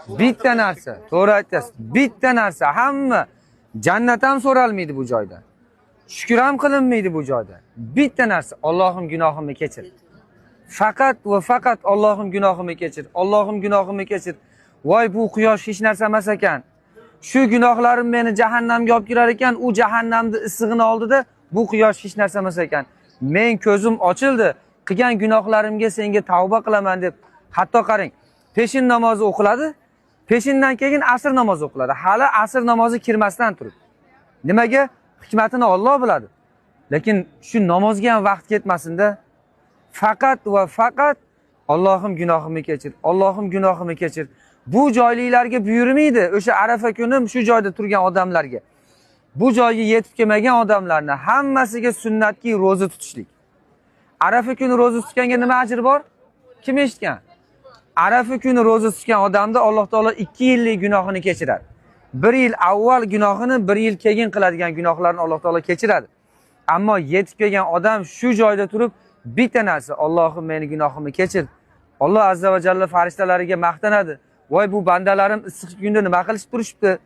Bitta narsa, to'g'ri aytasiz. Bitta narsa, hamma jannat ham so'ralmaydi bu joyda. Shukr ham qilinmaydi bu joyda. Bitta narsa, Allohim gunohimni kechir. Faqat va faqat Allohim gunohimni kechir. Allohim gunohimni kechir. Voy, bu quyosh hech narsa emas ekan. Shu gunohlarim meni jahannamga olib kirar ekan, u jahannamni issig'ini oldida bu quyosh hech narsa emas ekan. Men ko'zim ochildi, qilgan gunohlarimga senga tavba qilaman deb. Hatto qarang, peshin namozi o'qiladi, peshindan keyin asr namozi o'qiladi. Hali asr namozi kirmasdan turib. Nimaga? Hikmatini Alloh biladi. Lekin shu namozga ham vaqt ketmasin-da. Faqat va faqat Allohim gunohimni kechir, Allohim gunohimni kechir. Bu joyliklarga buyurmaydi. O'sha Arafa kuni shu joyda turgan odamlarga. Bu joyga yetib kelmagan odamlarni hammasiga sunnatki ro'za tutishlik. Arafa kuni ro'za tutganga nima ajr bor? Kim eshitgan? Arafa kuni ro'za tutgan odamda Alloh taolo 2 yillik gunohini kechiradi. 1 yil avval gunohini, 1 yil keyin qiladigan gunohlarni Alloh taolo kechiradi. Ammo yetib kelgan odam shu joyda turib bitta narsa, Allohim meni gunohimni kechir. Alloh azza va jalla farishtalariga maqtanadi. Voy, bu bandalarim issiq kunda nima qilishib turishibdi?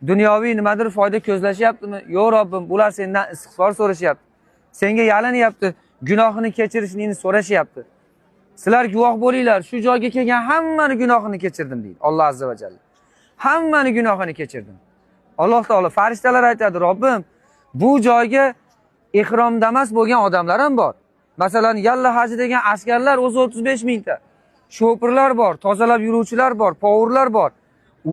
Dunyoviy nimadir foyda ko'zlashyaptimi? Yo'q Robbim, bular sendan istig'for so'rashyapti. Senga yalinyapti, gunohini kechirishingni so'rashyapti. Sizlar guvoh bo'linglar, shu joyga kelgan hammani gunohini kechirdim deydi Alloh azza va jalla. Hammani gunohini kechirdim. Alloh taolo farishtalar aytadi, Robbim, bu joyga ihromda emas bo'lgan odamlar ham bor. Masalan, yalla haji degan askarlar o'zi 35 mingta. Shopirlar bor, tozalab yuruvchilar bor, povurlar bor.